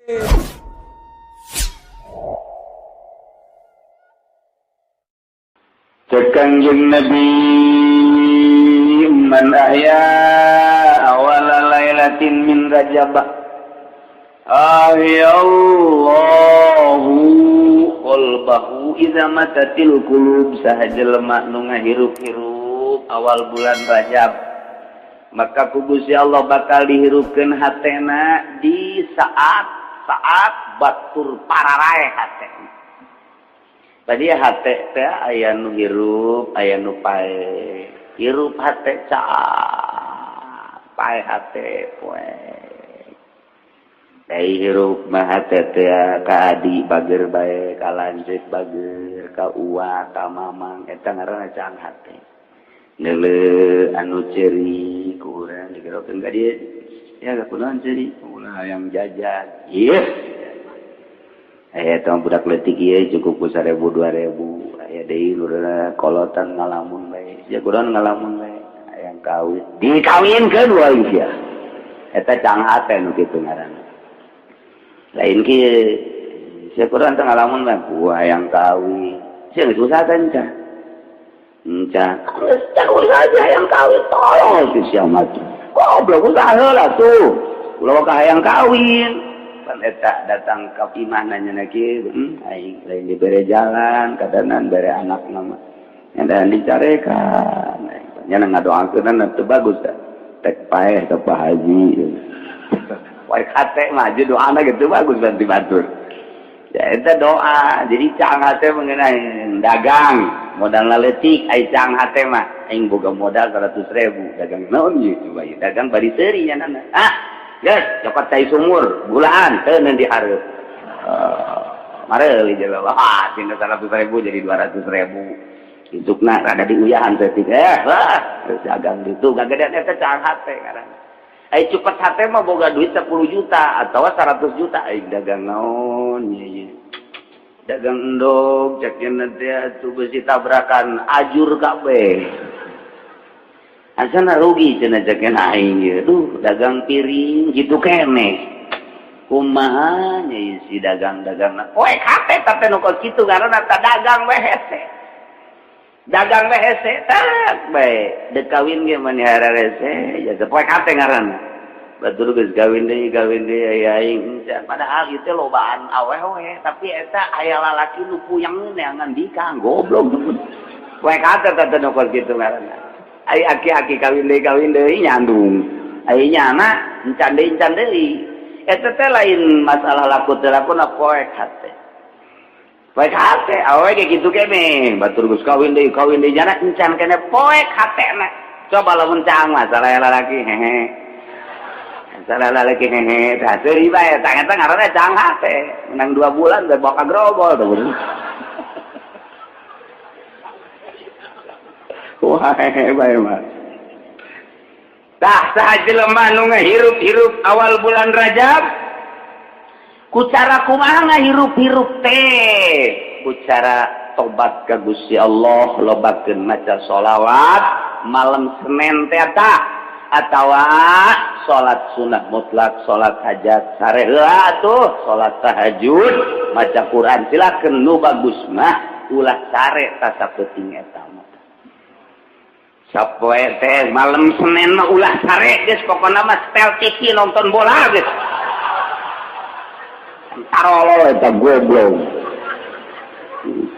Cek Kangjeng Nabi, man ahya awala lailatin min Rajab ahyallahu qalbahu idza matatil qulub. Saha jelema nu ngahirup-hirup awal bulan Rajab, maka ku Gusti Allah bakal dihirupkeun hatena di saat saat batur pararaeh hatena. Tadi hate teh aya nu hirup, aya nu pae. Hirup hate caang, pae hate poe. Dai hirup mah hate teh ka adi bager bae, ka lanceuk bager, ka uwa, ka mamang, eta ngaranna caang hate. Neuleuh anu ceuri ku urang digerokeun ka dieu. Ya kunaon ceuri? Ulah hayang jajan. Ieu aya tong budak leutik ieu cukup ku 1000 2000. Aya deui lurna kolotan ngalamun bae. Sia kunaon ngalamun bae? Hayang kawin. Dikawinkeun wae sia. Eta caang hate nu kitu ngaranna. Lain kieu. Sia kunaon teh ngalamun bae? Ku hayang kawin. Sia geus usaha teh enca. Enca. Geus can usaha hayang kawin, tolol si sia mah. Goblok, usaha heula tuh. Ulah ka hayang kawin. Pan eta datang ka imah nanya na kieu, aing lain dibere jalan, kadanan bere anak nama. Yang dicarekan. Nya ngadoakeun teu bagus teh. Tek paeh ka Pak Haji. Wae hate mah doana gitu bagus bantu batur. Ya eta doa. Jadi caang hate mengenai dagang, modal leutik ai caang hate mah aing boga modal 100.000, dagang naon ieu coba ieu? Dagang bari seuri nya nana. Ah, geus cokot cai sumur, gulaan teu dihareup. Mareuli jelema, wah, tina 100.000 jadi 200.000. Isukna rada diuyahan saeutik, wah, geus dagang ditu gagedean. Eta caang hate ngaranna. Ai cupet hate mah boga duit 10 juta atau 100 juta, aing dagang naon ieu? Dagang endog cek nya teh atuh, besi tabrakan ajur kabeh. Asana rugi cenah cek aing ieu. Duh, dagang piring kitu keneh. Kumaha nya si dagang-dagang poek hate teh nu kos kitu ngaranna ta, dagang we hese. Dagang we hese tak bae, dek kawin ge mani hararese ya poek hate ngaranna. Batur geus kawin deui, kawin deui, aya aing padahal ieu teh lobaan awewe, tapi eta aya lalaki nu puyeng neangan dikang goblok. Poek hate teh nu kos kitu ngaranna. Ai aki-aki kawin deui, kawin deui, nyandung. Ai nyana encan deui, encan deui. Eta teh lain masalah laku teu laku na, poek hate. Poek hate awewe ge kitu keneh. Batur geus kawin deui, kawin deui, nyana encan keneh, poek hatena. Coba lamun caang masalah lalaki hehe. Masalah lalaki hehe, tah seuri bae, tah eta ngaranna caang hate. Menang 2 bulan teh bawa ka grogol tuh. Wah, hehe bae mah. Tah, saha jelema nu ngahirup-hirup awal bulan Rajab, ku cara kumaha ngahirup-hirup teh? Ku cara tobat ka Gusti Allah, lobakeun maca sholawat malam Senin teh tah, atawa salat sunah mutlak, salat hajat sare heula tuh, salat tahajud, maca Quran silakeun. Nu bagus mah ulah sare tah sapeuting eta mah. Sapoe teh malam Senin mah ulah sare geus, pokona mah setel TV nonton bola geus. Tarolo eta goblok.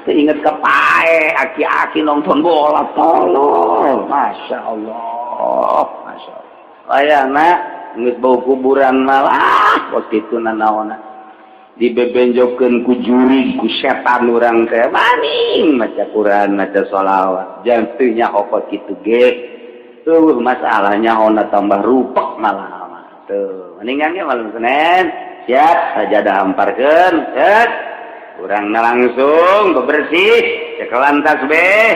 Teu inget ka pae, aki-aki nonton bola tolol. Masya Allah, Masya Allah. Ayana geus bau kuburan malah kos kitu nanaonna. Dibebenjokeun ku jurig, ku setan urang teh maning maca Quran, maca sholawat. Jangan teu nyaho kos kitu ge. Eueuh masalahnya ona tambah rupek malah mah. Tuh, mendingan ge malam Senin siap sajadah hamparkeun, set. Urangna langsung bebersih, cekelan tasbih,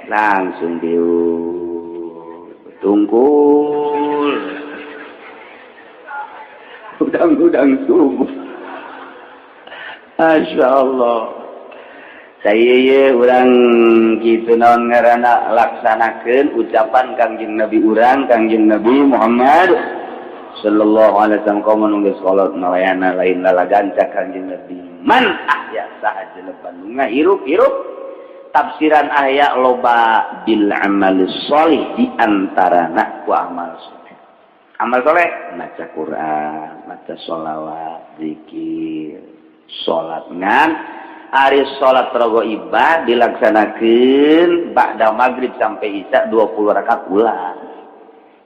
langsung diuk tungkul. Udang-udang subuh. Masya Allah. Saya ye urang kitu naon ngaranna, laksanakeun ucapan Kangjeng Nabi urang, Kangjeng Nabi Muhammad. sallallahu alaihi wasallam qauman geus kolot malayana lain lalaganca Kanjeng Nabi. Man ahya, saha jelema nu ngahirup-hirup. Tafsiran ahya loba, bil amal sholih, di antarana ku amal soleh. Amal soleh maca Quran, maca sholawat, zikir, salat. Ngan ari salat raghaibah dilaksanakeun ba'da maghrib sampai isya 20 rakaat ulah,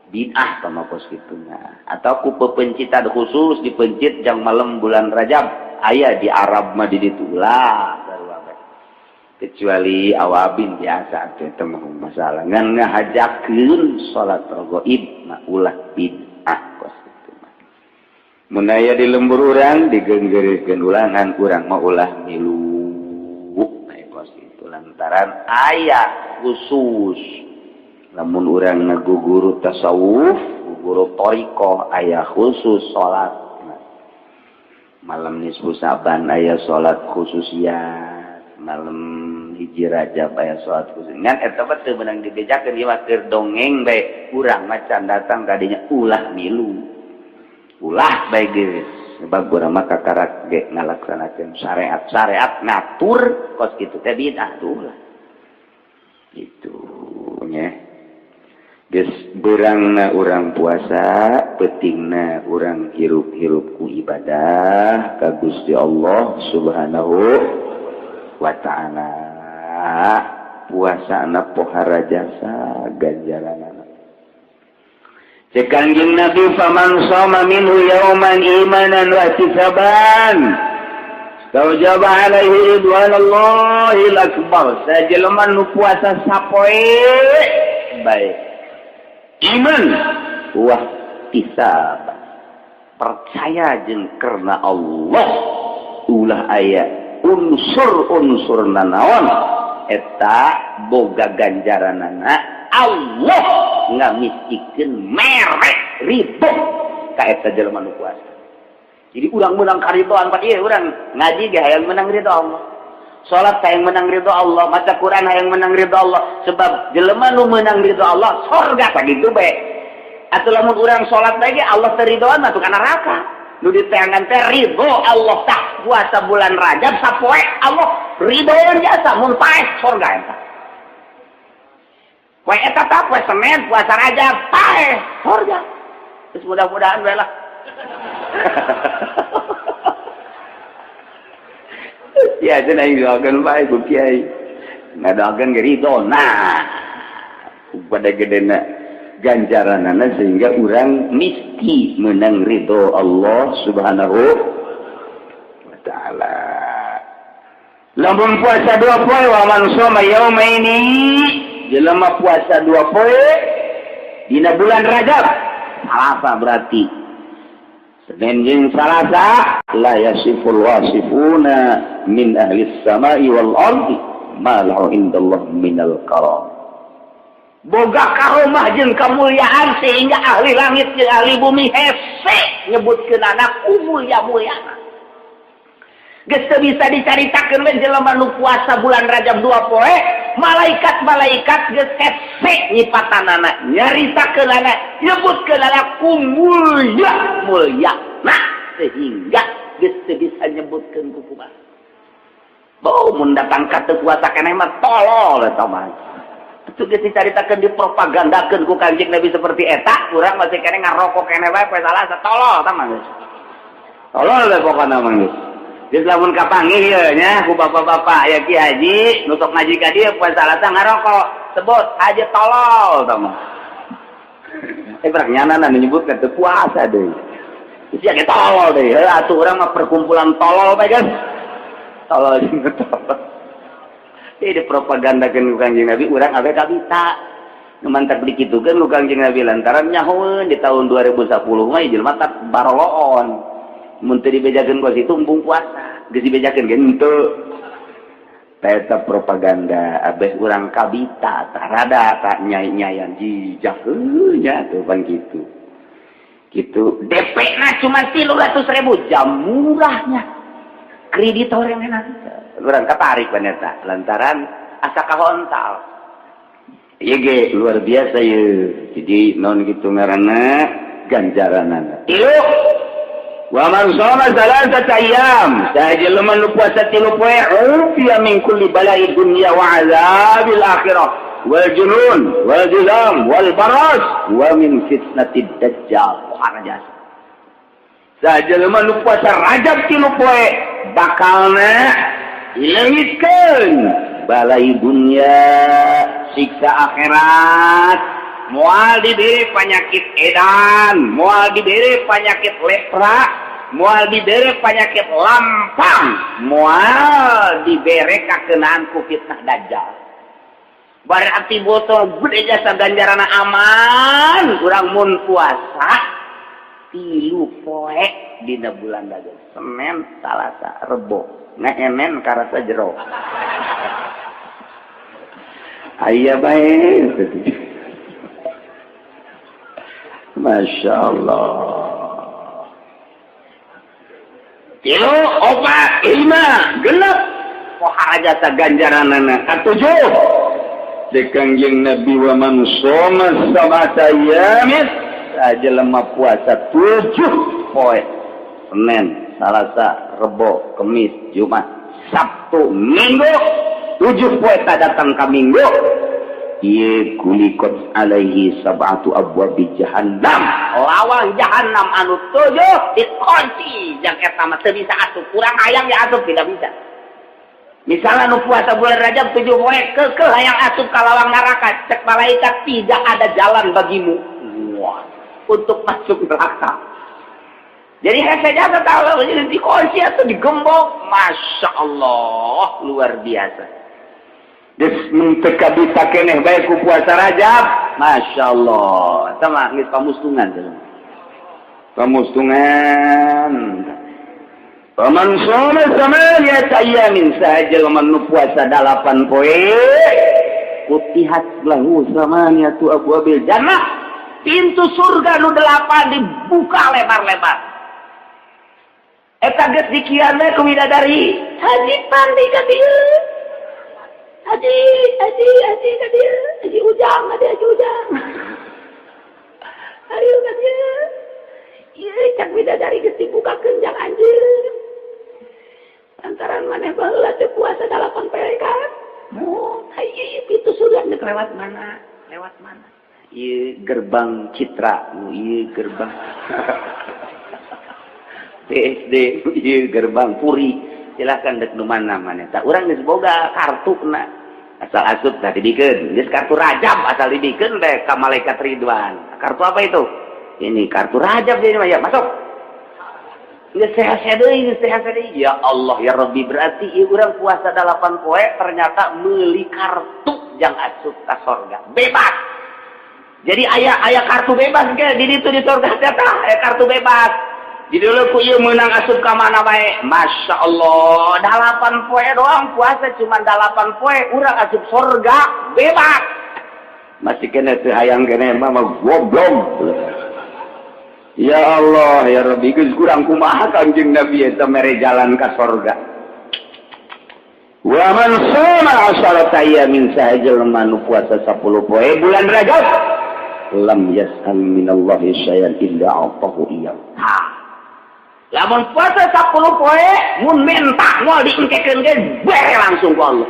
bid'ah sama kos kituna. Atau ku pepencitan khusus dipencit jang malam bulan Rajab, aya di Arab mah di ditu, ulah, kecuali awabin biasa teh mah masalah. Ngan ngahajakeun salat raghaib mah ulah, bid'ah kos kitu mah. Mun aya di lembur urang digenggeurekeun ulangan, urang mah ulah milu kos itu, lantaran aya khusus lamun urang ngaguguru tasawuf, guru thoriqoh, aya khusus salat malam nisfu Saban, aya salat khusus ya malam 1 Rajab, aya salat khusus. Ngan eta mah teu meunang dibejakeun, ieu mah keur dongeng bae. Urang mah can datang kadinya ulah milu, ulah bae geus, sebab urang mah kakarak ge ngalaksanakeun syariat. Syariat ngatur kos kitu teh bid'ah tuh lah gitu nya. Geus beurangna urang puasa, peutingna urang hirup-hirup ku ibadah ka Gusti Allah Subhanahu wa Ta'ala. Puasa na pohara jasa ganjaran. Cek Kanjeng Nabi, faman shoma minhu yauman imanan wa ihtisaban istaujaba alaihi ridwanallahil akbar. Sajelema nu puasa sapoe bae iman wa ihtisab, percaya jeung karena Allah, ulah aya unsur-unsur nanaon, eta boga ganjaranana Allah ngamistikeun mere ridho ka eta jelema nu puasa. Jadi urang menang karidoan pan ieu, urang ngaji ge hayang menang ridho Allah, salat hayang menang ridho Allah, maca Quran hayang menang ridho Allah, sebab jelema nu menang ridho Allah sorga. Sakitu bae atuh. Lamun urang salat lagi Allah teu ridhoan mah ka neraka. Nu diteangan teh ridho Allah. Tah, puasa bulan Rajab sapoe Allah ridhoan jasa, mun paeh sorga eta. Poe eta tah, poe Senin puasa Rajab paeh sorga. Terus mudah-mudahan bae lah. Ya cenah aing doakeun bae ku kiai. Ngadoakeun ge ridho. Nah, pada gedena ganjaranana sehingga urang misti menang ridho Allah Subhanahu wa Ta'ala. Lamun puasa 2 poe, wa man shoma yaumaini, jelema puasa 2 poe dina bulan Rajab, Salasa berarti Senin jeung Salasa, la yasiful wasifuna min ahli samai wal ardi ma lahu indallah minal karam. Boga karomah jeung kemuliaan sehingga ahli langit jeung ahli bumi hese nyebutkeun anak mulia-muliana. Geus teu bisa dicaritakeun we jelema nu puasa bulan Rajab 2 poe, malaikat-malaikat geus hese nyipatanana, nyaritakeun anak, nyebutkeun anak ku mulia mulia. Nah, sehingga geus teu bisa nyebutkeun ku kumaha. Oh, mun datang ka teu puasa keneh mah tolol eta mah. Itu geus dicaritakeun, dipropagandakeun ku Kanjeng Nabi seperti eta, urang masih keneh ngarokok keneh bae poe Salasa, tolol eta mah geus. Tolol we pokona mah geus. Geus lamun kapanggih ieu nya ku bapak-bapak ya, Ki Haji nu sok ngaji ka dieu poe Salasa ngarokok, sebut haji tolol eta mah. Eh, berak nyana nyebutkeun teu puasa deui. Sia ge tolol deui. Heuh atuh urang mah perkumpulan tolol bae geus. Tolol jeung tolol. Ini dipropagandakeun ku Kanjeng Nabi, urang awe kabita. Nu mantak dikitukeun ku Kanjeng Nabi lantaran nyahoeun di tahun 2010 mah jelema tak baroloon. Mun teu dibejakeun kos itu embung puasa. Geus dibejakeun ge henteu. Eta propaganda abeh urang kabita tah rada tak nyai-nyayan jijak nya tuh pan kitu. Gitu. DP na cuma 300.000, jam murahnya. Kreditor yang enak. Urang katarik pan eta lantaran asa kahontal. Ieu ge luar biasa ye. Jadi non gitu ngaranna Ganjaranana. Tilu, wa man shoma salasata ayyam, saha jelema nu puasa 3 poe, ufiya min kulli bala'i dunya wa azabil akhirah wal junun wal juzam wal baras wa min fitnatid dajjal. Jasa saha jelema nu puasa Rajab 3 poe, bakalna dileungitkeun balai dunya, siksa akhirat, moal diberi penyakit edan, moal diberi penyakit lepra, moal diberi penyakit lampang, moal diberi kakenaan ku fitnah dajjal. Berarti botol gede jasa ganjaran, aman kurang mun puasa 3 poe dina bulan Rajab, Senin, Salasa, Rebo. Ngeenen karasa jero aya bae. Masya Allah. Tilu, opat, lima, genep. Pohara jasa ganjaranana. Katujuh. Di Kangjeng Nabi, wa man shoma sab'ata ayyamin, jelema puasa 7 poe. Senin, Salasa, Rebo, Kemis, Jumat, Sabtu, Minggu. 7 poe tak datang ka Minggu. Ieu guliqat alaihi sab'atu abwabi jahannam. Lawang jahannam anu 7 dikunci, jang eta mah teu bisa asup. Kurang hayang ya asup tidak bisa. Misalnya nu puasa bulan Rajab 7 poe keukeuh hayang asup ka lawang neraka, cek malaikat, "Tidak ada jalan bagimu, wah, untuk masuk neraka." Jadi hese jasa tahu, jadi dikunci atau digembok. Masya Allah, luar biasa. Geus teu bisa keneh bae ku puasa Rajab. Masya Allah. Eta mah geus pamustungan jelema. Pamustungan. Faman shoma samaniyata ayyamin, saha jelema nu puasa 8 poe, futihat lahu samaniyatu abwabil jannah, pintu surga nu 8 dibuka lebar-lebar. Eta geus dikian we ku bidadari, "Haji Pandi ka dieu, Haji, Haji, Haji ka dieu, Haji Ujang, Haji, Haji Ujang, ayo ka dieu." Ieu cak bidadari geus dibukakeun jang anjeun lantaran maneh baheula teh puasa 8 poe kan. Oh, ieu pintu surga nek lewat mana? Lewat mana? Ieu gerbang Citra, ieu gerbang PSD, ieu gerbang Puri. Silahkan dek nu mana mana. Tak urang geus boga kartu na. Asal asup tah dibikeun. Geus kartu Rajab asal dibikeun teh ka malaikat Ridwan. Kartu apa itu? Ini kartu Rajab ini mah ya, masuk. Geus sehat deui, geus sehat deui. Ya Allah ya Rabbi, berarti ieu urang puasa 8 poe ternyata meuli kartu jang asup ka sorga. Bebas. Jadi aya aya kartu bebas ke di ditu di sorga teh, aya kartu bebas. Jadi dulu ku ieu meunang asup ka mana bae. Masya Allah, 8 poe doang puasa, cuma 8 poe urang asup sorga bebas. Masih kena teu hayang kene mah goblok. Ya Allah ya Rabbi, geus kurang kumaha Kangjeng Nabi eta mere jalan ka sorga. Wa man shoma asharata ayyamin, saha jelema nu puasa 10 poe bulan Rajab, lam yas'al minallahi syai'an illa a'tahu iyyahu. Ha. Lamun puasa 10 poe mun minta moal diengkekeun ge bere langsung ku Allah.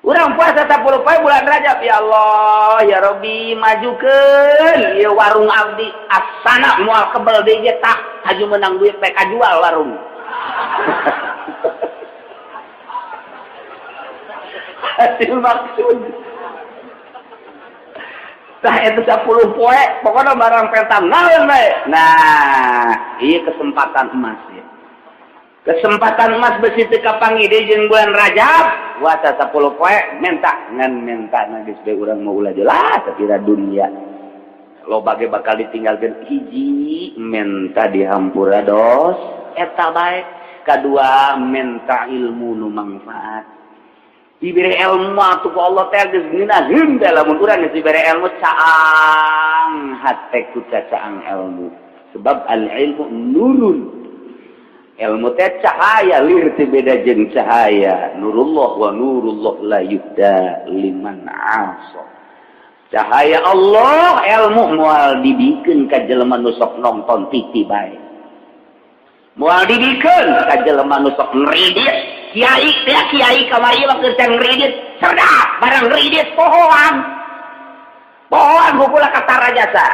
Urang puasa 10 poe bulan Rajab, "Ya Allah, ya Rabbi, majukeun ieu warung abdi," asana moal kebel deui ge tah, haju menang duit bae kajual warung. Hasil maksud. Tah itu 10 poe, pokoknya barang penta naon bae. Nah, ieu kesempatan emas ya. Kesempatan emas besi teu kapanggih deui jeung bulan Rajab, puasa 10 poe minta ngan minta geus bae urang mau ulah jelas kira dunia. Loba ge bakal ditinggalkeun. Hiji, minta dihampura dos eta bae. Kadua, minta ilmu nu manfaat. Diberi ilmu atuh ku Allah teh geus ngeunaheun teh. Lamun urang geus diberi ilmu, caang hate ku cacaang ilmu, sebab al ilmu nurun, ilmu teh cahaya, lir teh beda jeung cahaya nurullah, wa nurullah la yuhda liman asa. Cahaya Allah, ilmu moal dibikeun ka jelema nu sok nonton TV bae, moal dibikeun ka jelema nu sok ngridit. Kiai teh, kiai kamari mah keur ngridit cerdas, barang ngridit pohoan, pohoan hukula kata jasa.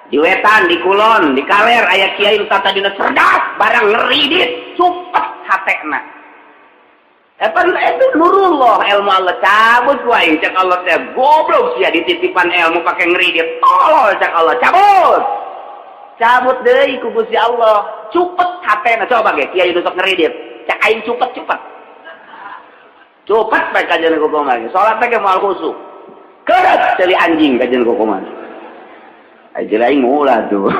Di wetan, di kulon, di kaler aya kiai nu tadina cerdas, barang ngridit cupet hatena. Apa itu nurullah, ilmu Allah cabut wae. Cek Allah teh, goblok sia, dititipan ilmu pakai ngeridit, tolol. Cek Allah cabut, cabut deui ku Gusti Allah, cupet hatena. Coba ge kiai nu sok ngeridit, cek aing cupet, cupet, cupet bae kajian kumaha. Salat teh ge moal khusyuk, keureut ceuli anjing kajian kumaha. Aja aing mulah tuh.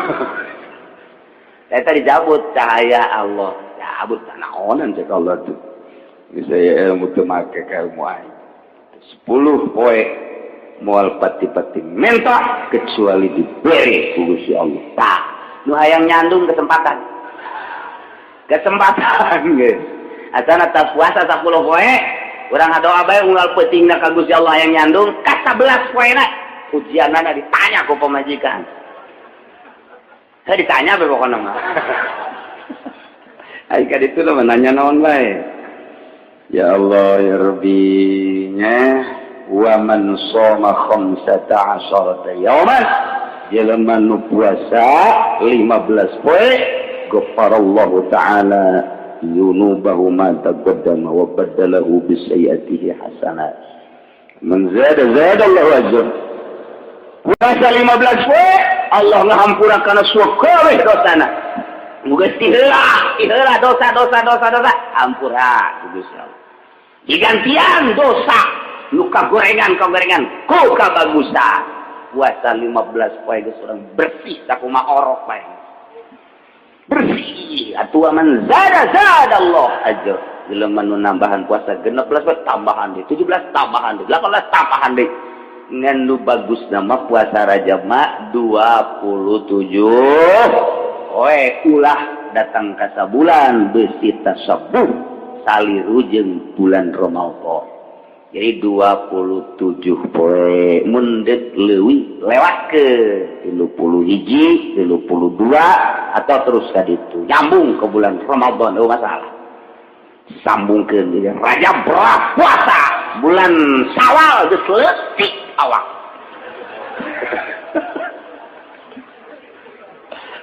Eta dicabut cahaya Allah, cabut naonan cek Allah tuh. Saya ilmu teu make ka ilmu aing. 10 poe moal pati-pati minta kecuali diberi ku Gusti Allah. Tah, nu hayang nyandung, kesempatan. Kesempatan geus. Asana tas puasa 10 poe, urang ngadoa bae unggal peutingna ka Gusti Allah hayang nyandung, ka 11 poena ujianana ditanya ku pamajikan. Saya ditanya bae pokona mah. Ai ka ditu mah nanya naon bae. Ya Allah ya Rabbi nya, wa man shoma 15 yauman, jelema nu puasa 15 poe, ghafarallahu ta'ala dzunubahu ma taqaddama wa baddalahu bi sayyi'atihi hasanat. Man zada zada Allahu ajr. Puasa 15 poe, Allah ngahampura kana sakabeh dosana. Geus diheula, diheula dosa, dosa, dosa, dosa, hampura ku Gusti Allah. Digantian dosa nu kagorengan, kagorengan ku kabagusan. Puasa 15 poe geus urang bersih sakumaha orok bae. Bersih atuh. Man zada zada Allah ajr. Jelema nu nambahan puasa 16 poe, tambahan deui 17, tambahan deui 18, tambahan deui. Ngan nu bagus nama puasa Rajab mah 27 poe, ulah datang ka sabulan besi tasabbuh saliru jeung bulan Ramadan. Jadi 27 poe, mun dek leuwih lewat ke 31, 32, atau terus ka ditu nyambung ke bulan Ramadan, oh masalah. Sambungkeun jadi Rajab puasa, bulan Syawal geus leutik awak.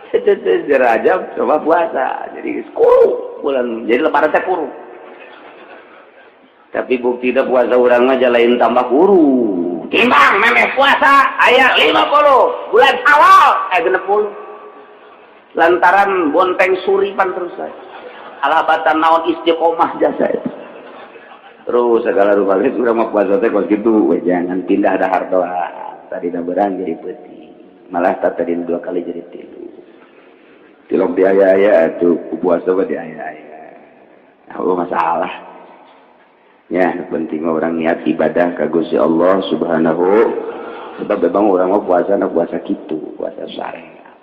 Itu Rajab coba puasa jadi kuru bulan, jadi Lebaran teh kuru. Tapi bukti puasa urang mah lain tambah kuru, timbang memeh puasa aya 50, bulan Syawal aya 60, lantaran bonteng suripan terus saya alabatan naon istiqomah jasa itu terus segala rupa. Geus urang mah puasa teh kos kitu we, jangan pindah dahar doa tadi berang jadi peuting, malah tadi dua kali jadi tilu. Tilok di aya-aya atuh, puasa mah di aya-aya. Oh, masalah ya, penting orang niat ibadah ka Gusti Allah Subhanahu, sebab memang orang mau puasa na puasa gitu, puasa syariat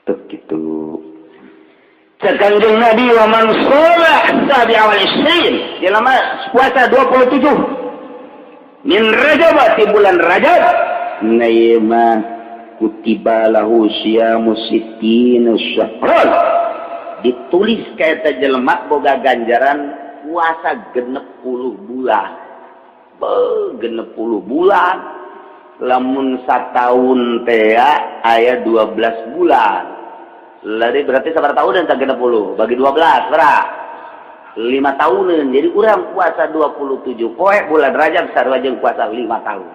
tuh gitu. Cek Kanjeng Nabi, wa man shoma sabi'a wal isrin, jelema puasa 27 min Rajab, di bulan Rajab, na mah kutiba lahu siyamu sittina syahran, ditulis ka eta jelema boga ganjaran puasa 60 bulan. Be, 60 bulan, lamun satahun teh aya 12 bulan. Lari berarti sabar tahun dan 60 bagi 12 berapa? 5 tahunan. Jadi urang puasa 27 poe bulan Rajab sarua jeung puasa 5 tahun.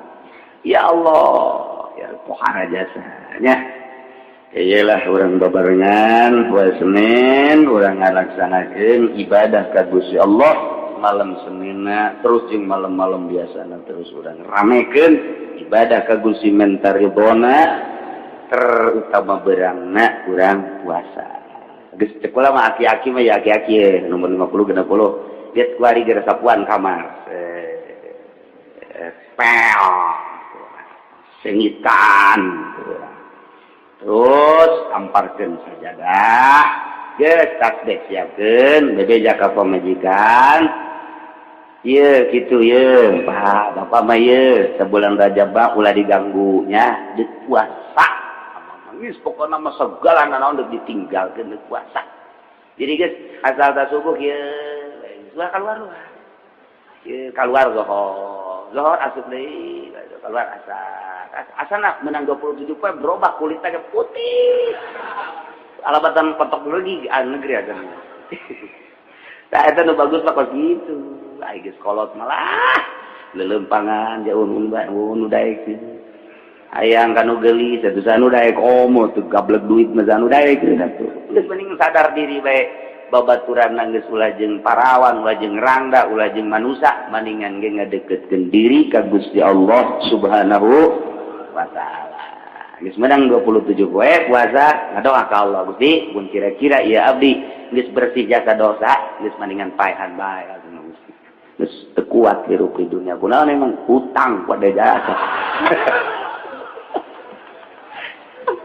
Ya Allah, ya pohara jasanya. Iyalah, urang babarengan poe Senin, urang ngalaksanakeun ibadah ka Gusti Allah malam Seninna, terus jeung malam-malam biasana terus urang ramekeun ibadah ka Gusti, menta ridona, terutama berangna urang puasa. Geus cek kula mah, aki-aki mah ya aki-aki nomor 50 60 lihat kuari geus sapuan kamar, pel sengitan, terus amparkeun sajadah, geus tasbih siapkeun, bebeja ka pamajikan. Ye gitu ye, Pak, Bapak mah ye, sebulan Rajab ulah diganggu nya, deuk puasa. Geus pokona mah segala nanaon deuk ditinggalkeun deuk puasa. Jadi geus asal ta subuh ye, ulah keluar luar. Ye keluar zohor, zohor asup deui, keluar asar. Asana menang 27 poe berubah kulitnya ke putih. Alabatan patok lagi negeri aja. Tah eta nu bagus mah kos kitu. Ai geus kolot malah lelempangan jauh nu daek. Hayang kanu geulis atuh sanu daek komo teu gablek duit mah sanu daek atuh. Geus mending sadar diri bae babaturan geus ulah jeung parawan, ulah jeung rangda, ulah jeung manusa, maningan ge ngadeukeutkeun diri ka Gusti Allah Subhanahu wa taala. Geus menang 27 poe puasa ngadoa ka Allah, Gusti mun kira-kira ieu abdi geus bersih jasa dosa, geus maningan paehan bae atuh Gusti. Geus teu kuat hirup di dunia kunaon emang hutang pada jasa.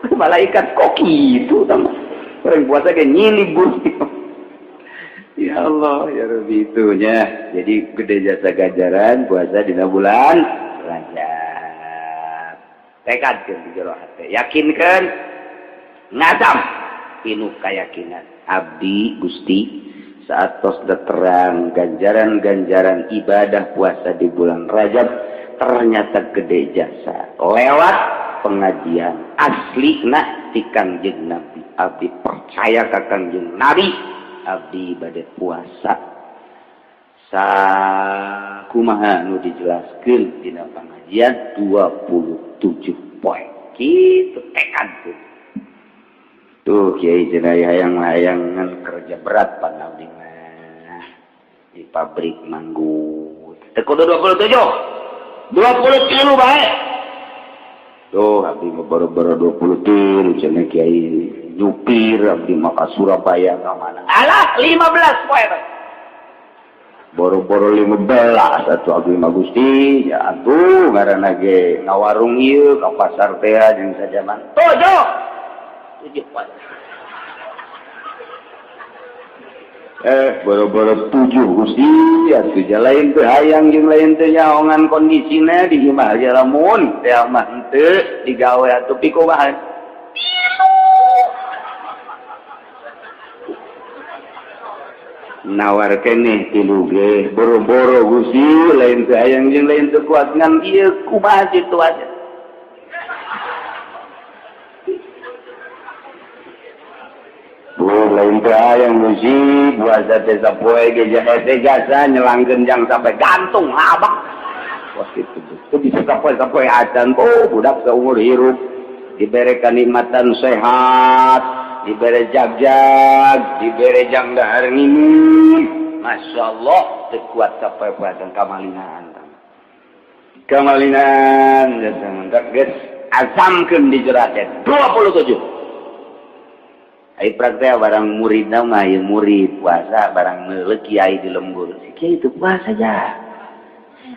Malaikat kok kitu tah orang puasa ge nyilib Gusti. Ya Allah ya Rabbi itunya. Jadi gede jasa ganjaran puasa dina bulan Rajab. Tekadkeun di jero hate, yakinkeun ngazam pinuh keyakinan abdi Gusti saat tos terang ganjaran-ganjaran ibadah puasa di bulan Rajab ternyata gede jasa lewat pengajian asli nah ti Kangjeng Nabi. Abdi percaya ka Kangjeng Nabi, abdi bade puasa sakumaha nu dijelaskeun dina pengajian 27 poe kitu tekad tuh. Tuh kiai cenah hayang-hayangan kerja berat pan abdi mah di pabrik manggut teu kudu 27 20 kilo bae. Tuh abdi mah boro-boro 20 cenah kiai nyupir abdi mah ka Surabaya ka mana. Alah 15 poe bae. Boro-boro 15 atuh abdi mah Gusti ya atuh ngaranna ge ngawarung ieu ka pasar teh jeung sajaman. 7 7 poe. Boro-boro 7 Gusti atuh lain teu hayang jeung lain teu nyaongan kondisina di imah ge lamun teh mah henteu digawe atuh pikumaha. Nawar keneh tilu ge boro-boro Gusti lain teu hayang jeung lain teu kuat ngan ieu kumaha situasi. Lain teu hayang Gusti puasa teh sapoe ge hese jasa nyelangkeun jang sampai gantung abak. Wah kitu teu bisa sapoe-sapoe acan. Oh budak saumur hirup dibere kanikmatan sehat, dibere jagjag, dibere jang dahar nginum. Masya Allah teu kuat sapoe puasa kamalingan. Kamalingan geus azamkeun di jero teh 27. Ai praktek barang murid mah ieu murid puasa barang meuleuh kiai di lembur. Si kiai teu puasa ja.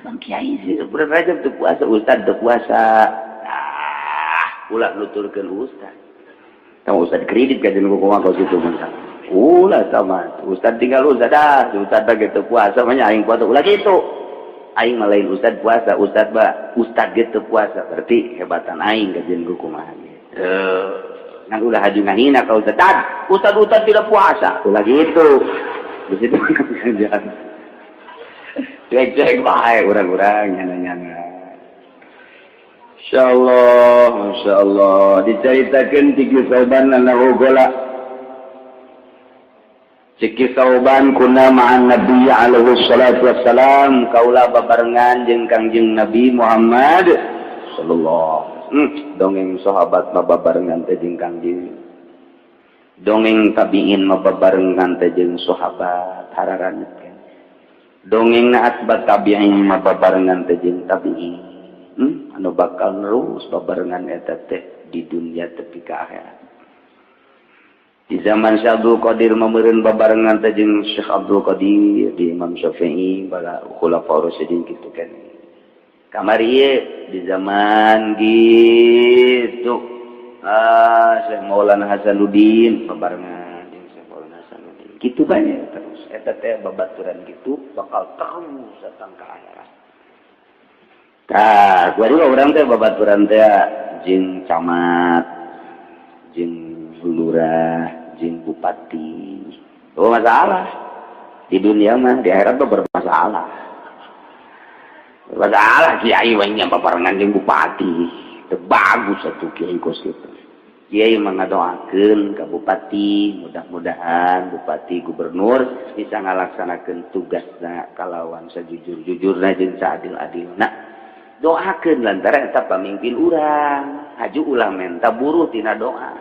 Bang kiai sih bulan Rajab teu puasa, ustad teu puasa. Ah, ulah nuturkeun ustad. Tah ustad kredit ka jeung kumaha kos kitu mah. Ulah sama ustad tinggal ustad dah, ustad teh teu puasa mah nya aing puasa ulah kitu. Aing mah lain ustad puasa, ustad mah ustad ge teu puasa, berarti hebatan aing ka jeung kumaha ge. Ngan ulah haju ngahina ka ustad, ustad ustad tidak puasa, ulah gitu. Di situ jangan. Cuek-cuek bae urang-urang nyana-nyana. Insyaallah, masyaallah diceritakeun ti Sauban annahu gola. Ciki Sauban kuna ma'an Nabi alaihi salatu wassalam kaula babarengan jeung Kangjeng Nabi Muhammad sallallahu. Dongeng sahabat mah babarengan teh jeung Kangjeng. Dongeng tabiin mah babarengan teh jeung sahabat hararanit kan. Dongeng na atbat tabiin mah babarengan teh jeung tabiin. Anu bakal nerus babarengan eta teh di dunia tepi ka akhirat. Di zaman Syekh Abdul Qadir mameureun babarengan teh jeung Syekh Abdul Qadir di Imam Syafi'i bala khulafaur rasyidin kitu kan. Kamari ieu di zaman gitu. Syekh Maulana Hasanuddin babarengan jeung Syekh Maulana Hasanuddin. Kitu banyak terus eta teh babaturan gitu bakal terus datang ke akhirat. Tah, gua juga urang teh babaturan teh jeung camat, jeung lurah, jeung bupati. Oh, masalah. Di dunia mah, di akhirat mah bermasalah. Bermasalah kiai wae nya babarengan jeung bupati. Teu bagus atuh kiai kos kitu. Kiai mengadoakeun ka bupati, mudah-mudahan bupati gubernur bisa ngalaksanakeun tugasna kalawan sejujur-jujurna jeung seadil-adilna. Doakeun lantaran eta pamimpin urang, haju ulah menta buruh tina doa.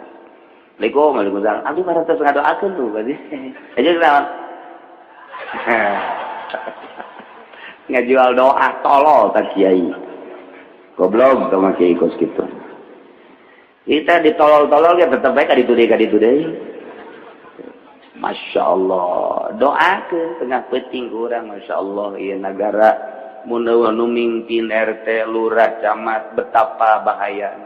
Assalamualaikum, waalaikumsalam. Abdi parantos ngadoakeun tuh berarti. Aja naon? Ngajual doa tolol tak kiai. Goblok sama kiai kos kitu. Kita ditolol-tolol ya tetep bae ka ditu deui, ka ditu deui. Masya Allah, doakeun tengah peuting urang, Masya Allah, ieu nagara mun nu mimpin RT, lurah, camat betapa bahaya.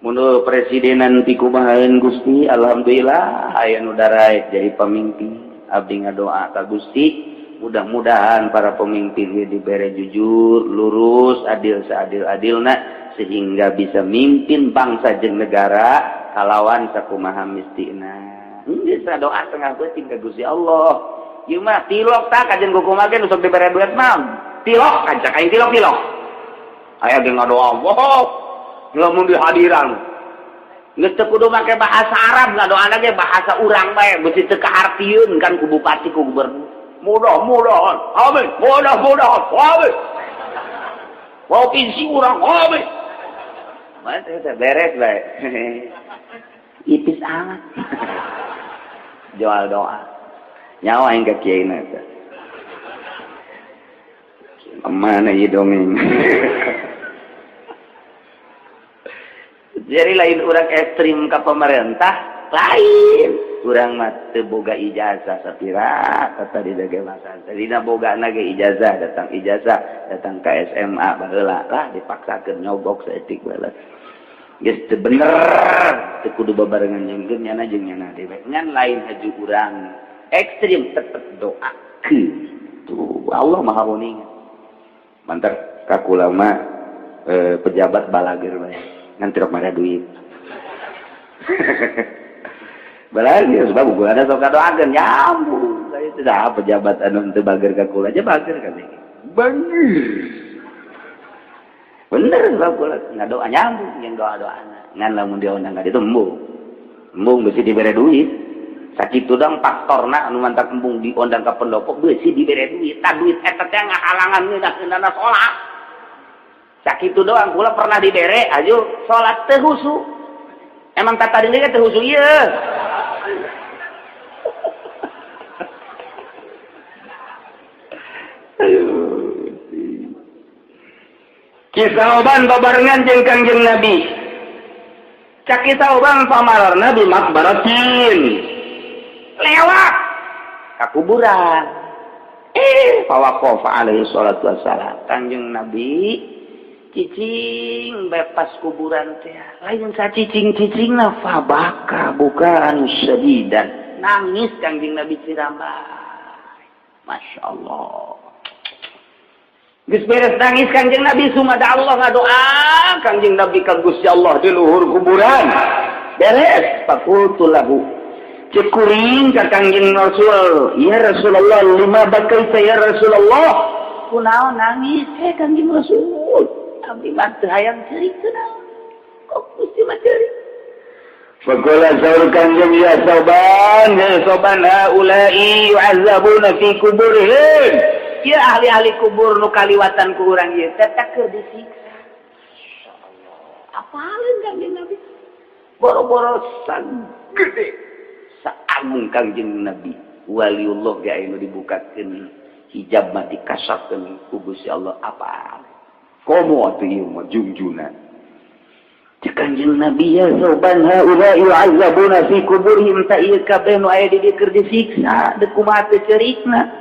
Mun presidenan pikumahaeun Gusti, alhamdulillah aya nu daraek jadi pamimpin. Abdi ngadoa ka Gusti, mudah-mudahan para pemimpin ieu dibere jujur, lurus, adil seadil-adilna sehingga bisa mimpin bangsa jeung negara kalawan sakumaha mistina. Bisa doa tengah peuting ka Gusti Allah. Ieu mah tilok tak kajen kumaha ge nu sok dibere duit mah. Tilok kancak aing tilok tilok. Aya ge ngadoa, wow, lamun di hadiran. Geus teu kudu make bahasa Arab ngadoana ge bahasa urang bae, beusi teu kaartieun kan ku bupati ku gubernur. Mudah-mudahan, amin, mudah-mudahan, amin. Provinsi urang, amin. Mana teh beres bae. Ipis amat. Jual doa. Nyawa aing ka kiai na teh. Mana ieu dongeng. Jadi lain urang ekstrim ke pemerintah, lain. Urang mah teu boga ijazah sapira kata di dage masa. Tadina boga ge ijazah, datang ijazah, datang ke SMA baheula lah dipaksakeun nyogok saeutik baheula. Geus teu bener, teu kudu babarengan jeung nyana jeung nyana deui. Ngan lain haju urang ekstrim tetep doakeun. Tuh Allah Maha Uninga. Mantar kakula mah pejabat balager bae. Ngan tirok mara duit. Balager sebab gua ada sok doakeun nyambung. Itu dah pejabat anu teu bager ka kula aja bager kan. Bager. Bener sebab kula ngadoa nyambung yang doa-doana. Ngan lamun dia undang ka ditu embung. Embung beusi dibere duit. Sakitu dong faktorna anu mantak embung diundang ka pendopo beusi dibere duit. Tah duit eta teh ngahalangan ngeunah-ngeunahna salat. Sakitu doang kula pernah dibere aju salat teu husu. Emang tata diri teu husu ieu. Kisah Oban babarengan jeung Kangjeng Nabi. Cak Kisah Oban pamararna di makbaratin. Lewat ka kuburan. Fawaqafa alaihi salatu wassalam. Kangjeng Nabi cicing bebas kuburan teh. Lain sacicing-cicingna fabaka bukan sedidan. Nangis Kangjeng Nabi cirambay. Masya Allah. Geus beres nangis Kangjeng Nabi sumada Allah ngadoa Kangjeng Nabi ka Gusti Allah di luhur kuburan. Beres faqultu lahu. Cek kuring ka Kangjeng Rasul, ya Rasulullah lima bakaita ya Rasulullah. Kunaon nangis he Kangjeng Rasul? Abdi mah teu hayang ceurik kunaon? Kok Gusti mah ceurik? Faqala saur Kangjeng ya Sauban, ya Sauban haula'i yu'azzabuna fi kuburihim. Ya ahli-ahli kubur nu kaliwatan ku urang ieu teh keur disiksa. Masyaallah. Apaleun Kangjeng Nabi? Boro-boro sagede saagung Kangjeng Nabi. Waliullah ge aya nu dibukakeun hijab mah dikasapkeun ku Gusti Allah apa? Komo atuh ieu mah jungjunan. Cek Kangjeng Nabi ya Sauban haula yu'azzabuna fi kuburihim ta ieu kabeh nu aya di dieu keur disiksa deuk kumaha teu ceurikna.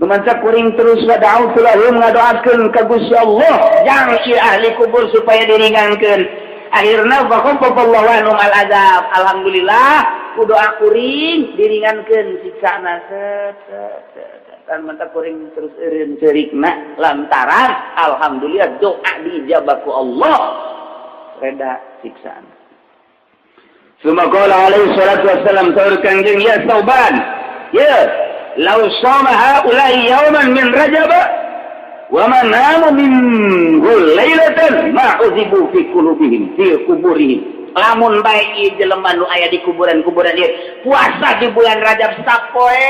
Lumanca kuring terus wada'u lahum ngadoakeun ka Gusti Allah jang ieu ahli kubur supaya diringankeun. Akhirna faqafallahu anhum al azab. Alhamdulillah Ku doa kuring diringankeun siksana, set set set kan mata kuring terus eureun ceurikna lantaran alhamdulillah doa diijabah ku Allah, reda siksaan. Summa qala alaihi salatu wassalam, saur Kangjeng, "Ya Sauban, ya law shama haula'i yawman min Rajab wa ma namu minhu lailatan ma uzibu fi qulubihim fi kuburihim." Lamun bae ieu jelema nu aya di kuburan-kuburan ieu puasa di bulan Rajab sapoe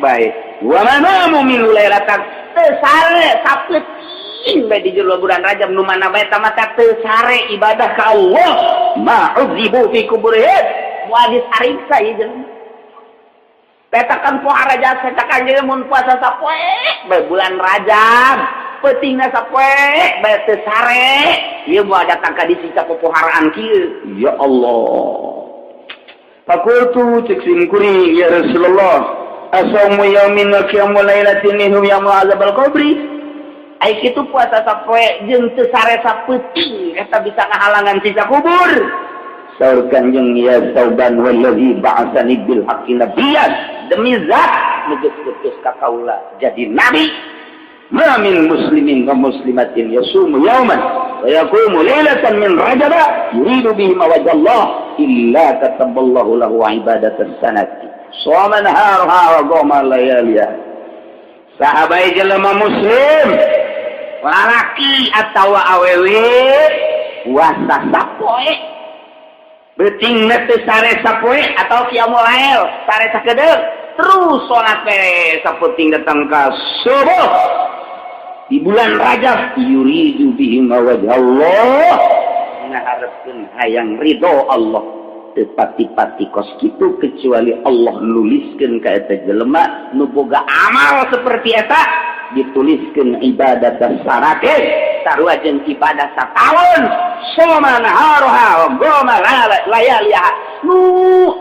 bae, wa ma namu minhu lailatan, teu sare sapeuting bae di jero bulan Rajab, nu mana bae tamata teu sare ibadah ka Allah, ma uzibu fi kuburihim, moal disariksa ieu jelema. Petakan pohara jasa cak kanjeng, mun puasa sapoe bae bulan Rajab, peutingna sapoe bae teu sare, ieu moal datang ka disiksa popoharaan kieu. Ya Allah. Fakultu, cek sim kuring, "Ya Rasulullah, asaumu yaumin wa qiyamu lailatin minhum yamna'u azabal qabri?" Ai kitu puasa sapoe jeung teu sare sapeuting eta bisa ngahalangan siksa kubur? Saur Kanjeng, "Ya Sauban, wallazi ba'atsani bil haqqi nabiyyan," demi zat nu geus putus ka kaula jadi nabi, "ma min muslimin wa muslimatin yasumu yawman wa yaqumu lailatan min Rajab yuridu bihi wajha Allah illa kataballahu lahu ibadatan sanati shoma naharuha wa qama layaliha." Sahabat, jelema muslim lalaki atau awewe, puasa sapoe, beuting teu sare sapoe atau qiyamul lail sare sakedeung, terus salat we sapeuting datang ka subuh di bulan Rajab, yuridu bihi wajha Allah, ngaharepkeun hayang ridho Allah, teu pati-pati kos kitu kecuali Allah nuliskeun ka eta jelema nu boga amal seperti eta, dituliskeun ibadah sanate, sarua jeung ibadah sataun, shoma naharuha wa qama layaliha. Nu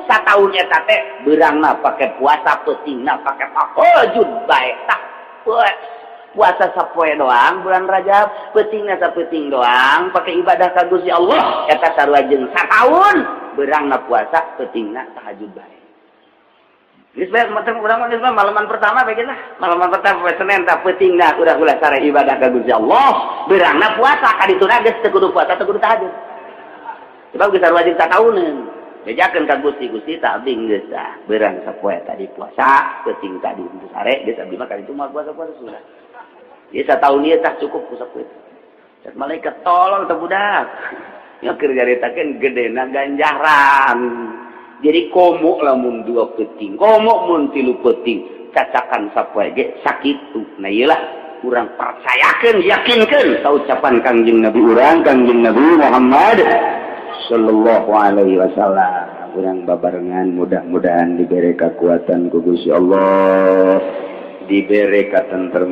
sataun eta teh beurangna pake puasa, peutingna pake tahajud bae. Tak puasa sapoe doang bulan Rajab, peutingna sapeuting doang pakai ibadah ka Gusti Allah, eta sarua jeung sataun beurangna puasa, peutingna tahajud bae. Geus bae macam urang mah, geus mah malaman pertama bae lah. Malaman pertama poe Senin tah peutingna urang ulah sare ibadah ka Gusti Allah, beurangna puasa ka dituna geus teu kudu puasa, teu kudu tahajud. Sebab geus sarua jeung satauneun. Bejakeun ka Gusti, "Gusti, tak abdi geus tah beurang sapoe tadi puasa, peuting tadi teu sare, geus abdi mah ka ditu moal puasa-puasa sudah. Ieu sataun ieu tah cukup ku sapoe." Cek malaikat, "Tolong teh budak." Ya keur nyaritakeun gedena ganjaran. Jadi komo lamun dua peuting, komo mun tilu peuting, cacakan sapoe ge sakitu. Nah, iyalah urang percayakeun, yakinkeun ka ucapan Kangjeng Nabi urang, Kangjeng Nabi Muhammad sallallahu alaihi wasallam. Urang babarengan mudah-mudahan diberi kekuatan ku Gusti Allah, diberi katentrema.